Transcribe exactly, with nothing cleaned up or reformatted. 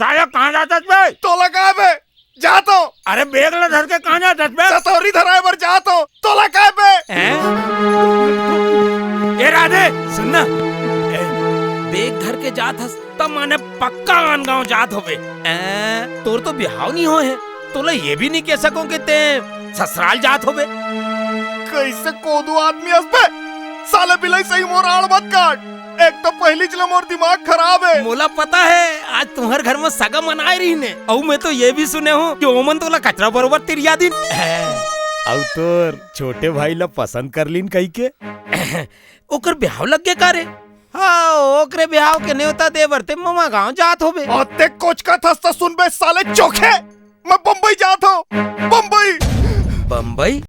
ताया कहाँ जात हस बे? तोला काय बे? जात हँव। अरे, बेग ला धर के कहाँ जात हस बे? सतौरी धराए बर जात हँव। तोला काय बे? हैं? ए राधे, सुन ना। ए, बेग धर के जात हस, त माने पक्का आन गाँव जात होबे। ए, तोर तो बिहाव नइ होए हे, तोला ये भी नइ कह सकँव कि तें ससुराल जात होबे। कइसे कोदू आदमी अस बे? साले बिलाई सही मोर आड़ मत काट। एक तो पहिलीच ले मोर दिमाग खराब हे। मोला पता हे, आज तुम्हर घर म सगा मन आए रहिन हे। अउ मैं तो ये भी सुने हँव कि ओमन तोला कचरा बरोबर तिरिया दिन। अउ तोर छोटे भाई ला पसंद कर लिन कहिके। ओकर बिहाव लग गे का रे? हाँ, ओकरे बिहाव के नेवता दे बर तें ममा गाँव जात होबे। अउ तें कोचकत हस त सुन बे साले चोखे, मैं बम्बई जात हँव, बम्बई। बम्बई?